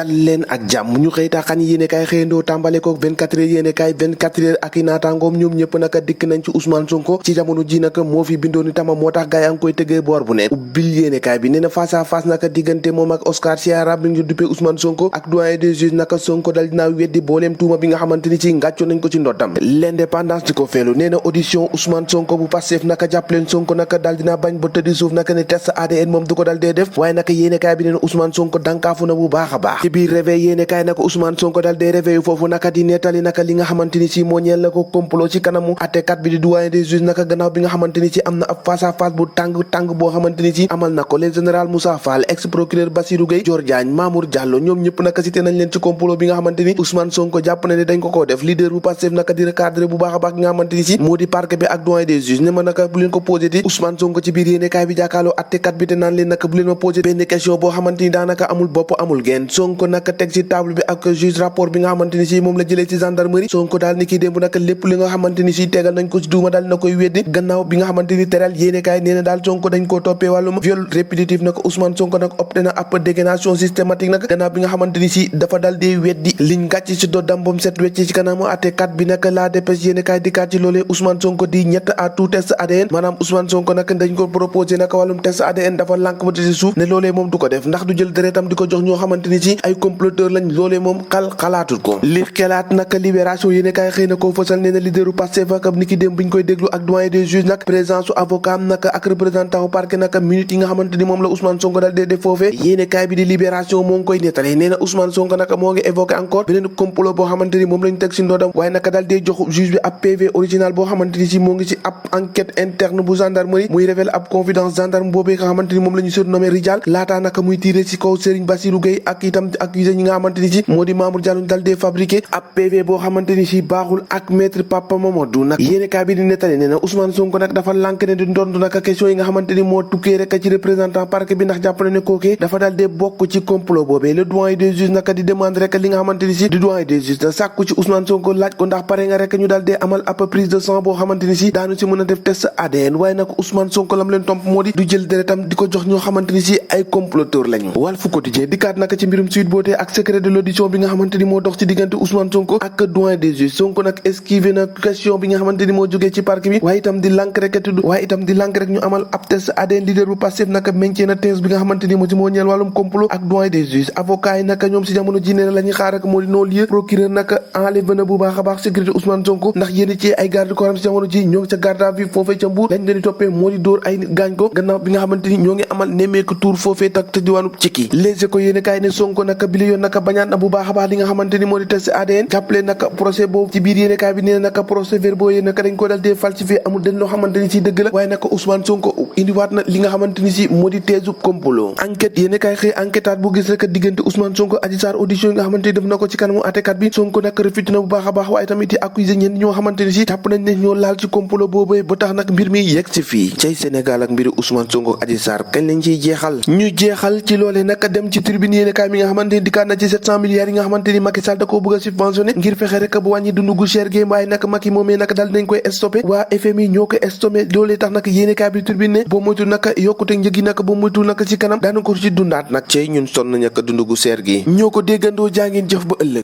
dal leen ak jàmm ñu xëy taaxaan yéene kaay xëyandoo tàmbale ko 24 heures yéene kaay 24 heures ak i naataangoom ñoom ñëpp naka dikk nañ ci Ousmane Sonko ci jamono ji naka moo fi bindoon itama moo tax gaay a ngi koy tëggee boor bu nekk ubbil yéene kaay bi nee na face à face naka diggante moom ak Oscar Siara bi ñu duppee Ousmane Sonko ak doyen des juges naka Sonko dal dinaa weddi booleem tuuma bi nga xamante ni ci ngàccoo nañ ko ci ndoddam l'indépendance di ko feelu nee na audition Ousmane Sonko bu Pastef naka jàppaleen Sonko naka dal dina bañ ba tëddi suuf naka ne test ADN moom du ko dal dee def waaye naka yéene kaay bi nee na Ousmane Sonko dankaafu na bu baax a baax ci biir réveil yéene kaay naka Ousmane Sonko dal dee réveil foofu naka di nettali naka li nga xamante ni ci moo ñeel na ko complot ci kanamu attekat bi di doyen des juges naka gannaaw bi nga xamante ni ci am na ab face à face bu tàng boo xamante ni ci amal na ko le général Moussa Fall ex procureur Bassirou Gueye Dior Diagne Mamour Diallo ñoom ñëpp naka cité nañ leen ci complot bi nga xamante ni Ousmane Sonko jàpp na ne dañ ko def leader bu Pastef naka di recadré bu baax a baax nga xamante ni ci moo di parquet bi ak doyen des juges ne ma naka bu leen ko posé ti Ousmane Sonko ci biir yéene kaay bi jàkkaarloo attekat bi te naan leen naka bu leen ma posé benn question boo xamante ni daanaka amul bopp amul genn Sonko naka teg ci table bi ak juge rapport bi nga xamante ni ci moom la jëlee ci gendarmerie Sonko daal ni kii démb naka lépp li nga xamante ni ci tegal nañ ko ci duuma daal na koy weddi gannaaw bi nga xamante ni teral yéene kaay nee na daal Sonko dañ koo toppee wàllum viol répétitif naka Ousmane Sonko nag opté na ab dégaination systématique nag gannaaw bi nga xamante ni ci dafa dal di weddi liñ gàcc ci doddam bam set wecc ci kanamu attekat bi nag la dépêche yéene kaay dikkaat ci loolee Ousmane Sonko di ñett à tout test ADN maanaam Ousmane Sonko nag dañ ko proposé naka wàllum test ADN dafa lànk ba ci suuf ne loolee moom du ko def ndax du jël deretam di ko jox ñoo xamante ni ci ay comploteur lañ loolee moom xalaatul ko li xelaat naka libération yéene kaay xëy na koo fësal nee na leaderu Pastef ak ni ki dem biñ koy déglu ak doyen des juges nag présence su avocat am naka ak représentant parquet naka minute yi nga xamante ni moom la Ousmane Sonko dal dee def foofee yéene kaay bi di libération moo ngi koy nettale nee na Ousmane Sonko naka moo ngi évoqué encore beneen complot boo xamante ni moom lañ teg si ndoodam waaye naka dal dee jox juge bi ab PV original boo xamante ni si moo ngi si ab enquête interne bu gendarmerie muy révèle ab confidence gendarme boobee nga xamante ni moom la ñu surnommé Rijal laataa naka muy tiré si kaw Serigne Bassirou Gueye ak itam accusé ñi nga xamante ni si moo di Mamour Diallo dal dee fabriqué ab PV boo xamante ni si baaxul ak maître Papa Mamadou nag yéene kaay bi di nettali nee na Ousmane Sonko nag dafa lànk ne di ndondu naka question yi nga xamante ni moo tukkee rek ci représentant parquet bi ndax jàpp na ne kookee dafa dal dee bokk ci complot boobee le doyen des juges naka di demande rek li nga xamante ni si di doyen des juges na sàkku ci Ousmane Sonko laaj ko ndax pare nga rek ñu dal dee amal ab prise de sang boo xamante ni si daanu si mën a def test ADN waaye nag Ousmane Sonko lam leen tomp moo di du jël deretam di ko jox ñoo xamante ni si ay comploteur lañu Walf Quotidien dikkaat naka ci mbirum Sweet Beauté ak secret de l'audition bi nga xamante ni moo dox ci diggante Ousmane Sonko ak doyen des juges Sonko nag esquivé na question bi nga xamante ni moo jógee ci parquet bi waaye itam di lànk rek ñu amal ab test ADN leader bu Pastef naka meñcee na thèse bi nga xamante ni moo ci moo ñeel wàllum complot ak doyen des juges avocat yi naka ñoom si jamono ji nee na la ñuy xaar ak moo di non lieu procureur naka enlevé na bu baax a baax sécurité Ousmane Sonko ndax yéen ci ay garde corps am si jamono ji ñoo ngi ca garde à vue foofee ca Mbour lañ leen di toppee moo di dóor ay nit gaañ ko gannaaw bi nga xamante ni ñoo ngi amal nemmeeku tour foofee tak te diwaanu Cikki léegi ko yéen kaay ne Sonko naka bi la yoon naka bañaat na bu baax a baax li nga xamante ni moo di test ADN jàppale naka procès boobu ci biir yéen kaay bi nee na naka procès verbaux yi naka dañ ko dal dee falsifié amul den loo xamante ni si dëgg la waaye naka Ousmane Sonko indiwaat na li nga xamante ni si moo di teesu complot enquête yéen kaay xëy enquêtaat bu gis rek diggante Ousmane Sonko Adji Sarr audition yi nga xamante ni def na ko ci kanamu àttekat bi Sonko nag réfuté na bu baax a baax waaye tamit di accusé ñenn ñoo xamante ni si jàpp nañ ne ñoo laal ci complot boobu ba tax nag mbir mi yegg si fii cay Sénégal ak mbiru Ousmane Sonko Adji Sarr kañ lañ ciy jeexal ñu jeexal ci loolee nag dem ci tribune yéen kaay mi nga xamante ni dikkaat na ci 700 milliards yi nga xamante ni Macky Sall da koo bëgg a subventionné ngir fexe rek bu wàññi dundu gu cher gi waaye nag Macky moomee nag daal dinañ koy stoppé waa FMI ñoo ko stoppé loolee tax nag yéen kaay bi tribune ne boo moytu nag yokkute njëg yi nag boo moytu nag ci kanam daana ko ci dundaat nag cey ñun sonn nañ ak dundu gu cher gi ñoo ko déggandoo jaa ngeen jëf ba ëllëg